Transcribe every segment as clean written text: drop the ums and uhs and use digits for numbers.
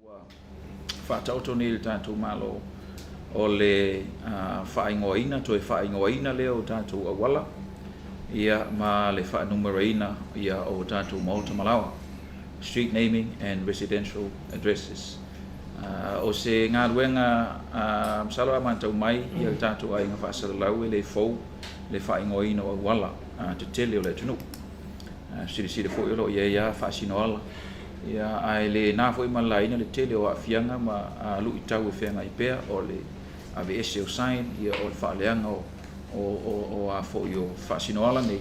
Ua faataoto nei e le tatou Malo o le faaigoaina, toe faaigoaina lea o tatou auala ia ma le faanumeraina ia o tatou maota ma laoa, street naming and residential addresses. O se galuega masalo a matau mai ia le tatou aiga faasalalau e le fou le faaigoaina o auala tetele o le atunuu. Silasila foi o lo o i ai lava faasinoala, ia, ae le na foi ma le laina le tele o aafiaga ma luitau e feagai pea, o le aveese o sign, ia, o le faaleaga o, o, o, o a foi o faasinoala nei.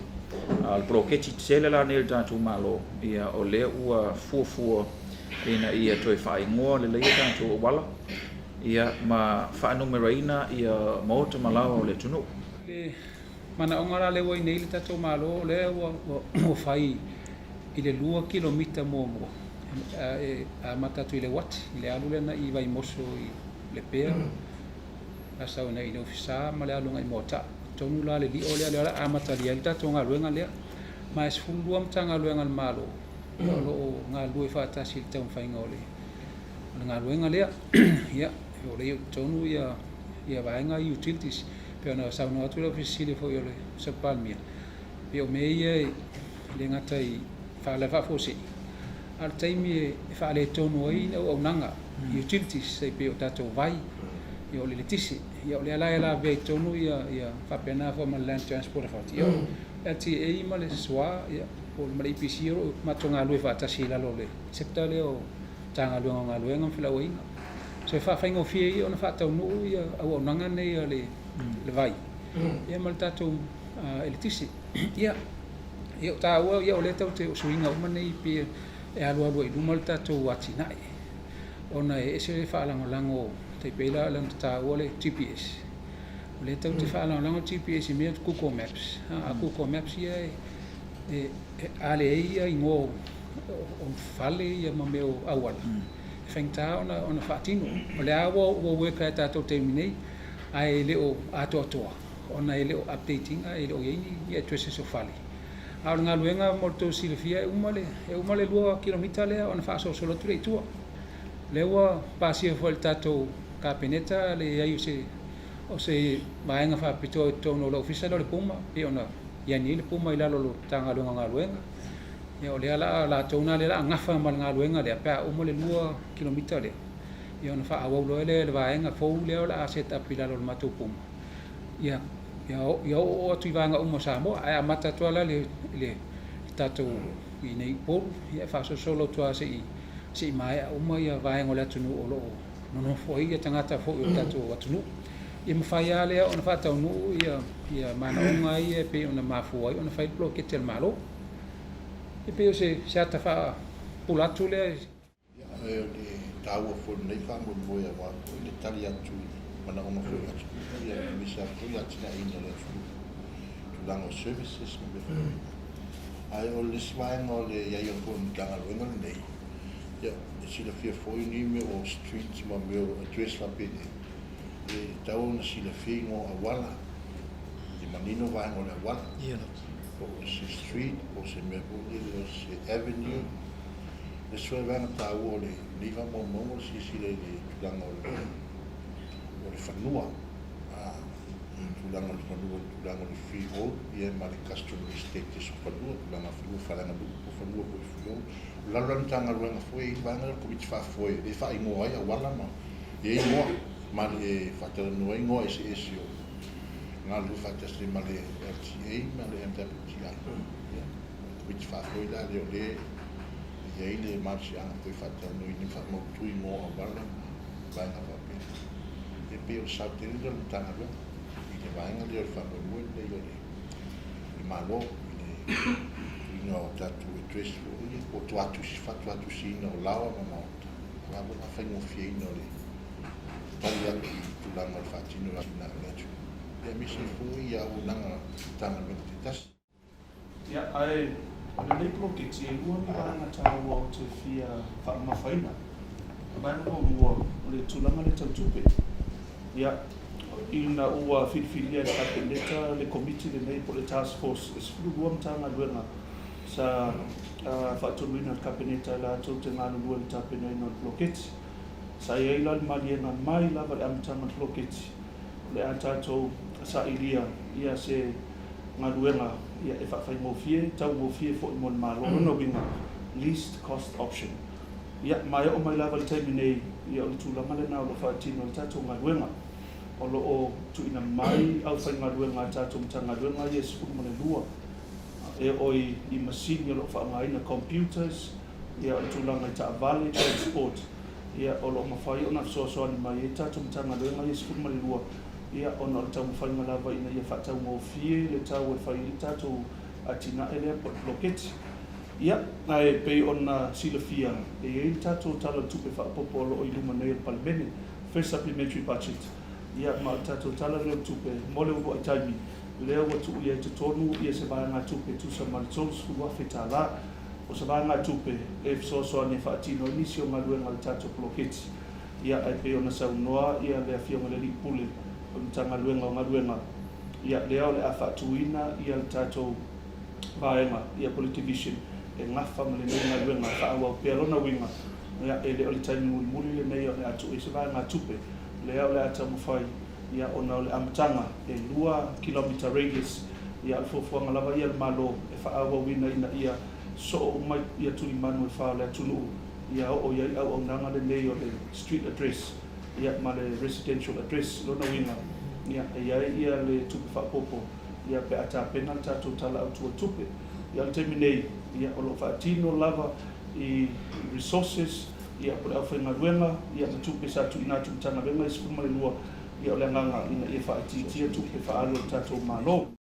A o le poloketi tetele la nei a le tatou Malo, ia, o lea ua fuafua ina ia toe faaigoa lelei a tatou auala, ia, ma faanumeraina ia maota ma laoa o le atunuu. Le manaoga la lea ua i nei le tatou Malo, o lea ua fai i le 2 kilomita muamua e amata atu i Leuati, i le alu lea agai i Vaimoso i Lepea, la sau agai i le Ofisa ma le alu agai i Moataa. Atonu la le lio lea, lea o le a amatalia ai le tatou galuega lea. Ma e 12 Matagaluega a le Malo o lo o galulue faatasi i le taumafaiga o le galuega lea. Ia, o lea e i totonu ia vaega ia utilities. Pei ona saunoa atu le Ofisa Sili foi o le Ofisa o le Palemia, pei o mea ia e le gata i faalavelave faafuasei, a o le taimi e faaletonu ai le auaunaga utilities, e pei o tatou vai, ia o le eletise, ia o lea la e lavea i totonu ia faapena foi ma le Land Transport Authority, ia o le LTA ma le SWA, ia po o ma le EPC o lo o matou galulue faatasi i lalo o le sector lea o Matagaluega o Galuega ma Felauaiga. So e faafaigofie ai ona faataunuu ia auaunaga nei a le vai ia ma le tatou eletise. Ia, ia o taua ia o lea tatou te o suiga uma nei pei e alualu ai i luma le tatou atinae ona e ese le faalagolago tai pei la ona taua le GPS. O lea tatou te faalagolago le GPS i mea o Google Maps. A Google Maps ia e a leai ia igoa o fale ia ma mea o auala, e faigata ona faatino. O lea lava ua work lava i tatou taimi nei, ae le o atoatoa ona e le o update ina, e le o i ai ni addresses o fale. A o le galuega mo le tou silafia, e uma le, e uma le 2 kilomita lea ona faasolosolo atu lea i tua. O lea ua pasia foi e le tatou Kapeneta le i ai o se vaega faapitoa i totonu o le Ofisa lea o le PUMA, pei ona i ai nei le PUMA i lalo o le Matagaluega o Galuega. Ia o lea la latou na lea la a gafa ma le galuega lea pe a uma le 2 kilomita lea, ia ona faaauau loa lea e le vaega fou lea o le a set up i lalo o le matou PUMA, ia ia oooo atu i vaega uma o Samoa. Ae amata atu lava la i le tatou i inei i Upolu, ia e faasolosolo atu lava se'i maea uma ia vaega o le atunuu o lo o nonofo ai tagata foi o le tatou atunuu. Ia mafai lava lea ona faataunuu ia manaoga ia e pei ona mafua ai ona fai le poloketi a le Malo. E pei o se ata faapula atu lea. Ia, o le taua foi o lenei faamoemoe aua foi le tali atu i manaoga foi o le atunuu, ia aemaise lava foi le atinaeina o le atunuu i tulaga o services ma mea faapena. Ae o le isi vaega o le i ai foi o le Matagaluega lenei, ia, e silafia foi ni mea o streets ma mea o address faapenei, e tatau ona silafia igoa o auala, e manino vaega o le auala, po o se street, po o se mea foi lele o se avenue. Le isi foi vaega taua o lenei faamaumauga o le silasila i le tulaga o le fanua, tulaga o le fanua, le tulaga o le freehold, ia ma le customary status o fanua, tulaga o fanua faaleaganuu po o fanua foi freehold. O lalo la o le Matagaluega foi e i ai le vaega lea o le Komiti Faafoe e faaigoa ai auala ma e i ai igoa ma e faatalanoa ai igoa eseese o galulue faatasi ma le LTA ma le MWTI. Ia, o le Komiti Faafoe la lea o lea e i ai le malosiaga foi e faatalanoaina ma faamautu igoa o auala ma vaega faapena. E pei o le sao tele lea o le Matagaluega i le vaega lea o le faamoemoe lenei o le Malo i le tuuina o tatou address foi ia po o tuatusi, faatuatusiina o laoa ma maota, aua foi le faafaigofieina o le tali atu i tulaga o le faatino o atinae o le atunuu, aemaise ai foi i auaunaga a Matagaluega taitasi. Ia, ae o lenei poloketi, e lua ni vaega taua ou te fia faamamafaina. O le vaega muamua, o le tulaga lea tau tupe. Ia, ina ua filifilia e le Kapeneta le Komiti lenei po o le Task Force e 12 Matagaluega sa faatonuina e le Kapeneta e latou te galulue i le tapenaina o le poloketi. Sa i ai la le maliega mai lava i le amataga o le poloketi, o le a tatou sailia ia se galuega ia e faafaigofie, taugofie foi mo le Malo. O lona uiga, least cost option. Ia, ma e oo mai lava i le taimi nei, ia o le tulaga lena o lo o faatino ai le tatou galuega. O lo o tuuina mai aufaigaluega a tatou Matagaluega ia e 12, e oo i masini o lo o faaaogaina, computers, ia o le tulaga i taavale, transport, ia o lo o mafai ona fesoasoani mai ai tatou Matagaluega ia e 12, ia ona o le taumafaiga lava ina ia faataugofie le tau e fai ai le tatou atinae lea po o le poloketi. Ia, ae pei ona silafia, e i ai le tatou Tala o le Tupe Faaopoopo o lo o i luma nei o le Palemene, First Supplementary Budget, ia ma o le tatou Tala lea o le Tupe mo le uluai taimi, lea ua tuu i ai i totonu ia se vaegatupe e tusa ma le $30,000. O se vaegatupe e fesoasoani e faatino ai nisi o galuega a le tatou poloketi. Ia, ae pei ona saunoa ia le Afioga i le Alii Pule o le Matagaluega o Galuega, ia, lea o le a faatuina ia le tatou vaega, ia po o le Division e gafa ma lenei galuega e faaauau pea. Lona uiga, ia, e le o le taimi mulimuli lenei o le a tuu ai se vaegatupe, lea o le a taumafai, ia, ona o le amataga e 2 kilomita radius, ia, o le fuafuaga lava ia a le Malo e faaauauina ina ia soo uma ia tulimanu e fa o le atunuu, ia oo i ai auaunaga lenei o le street address, ia, ma le residential address. Lona uiga, ia, e i ai ia le tupe faaopoopo, ia, pe a tapena le tatou Tala Autu o le Tupe. Ia, o le taimi nei, ia, o lo o faatino lava i resources, ia, po o le aufaigaluega, ia, ma tupe sa tuuina atu i Matagaluega e 12, ia, o le agaga ina ia faaitiitia tupe faaalu a le tatou Malo.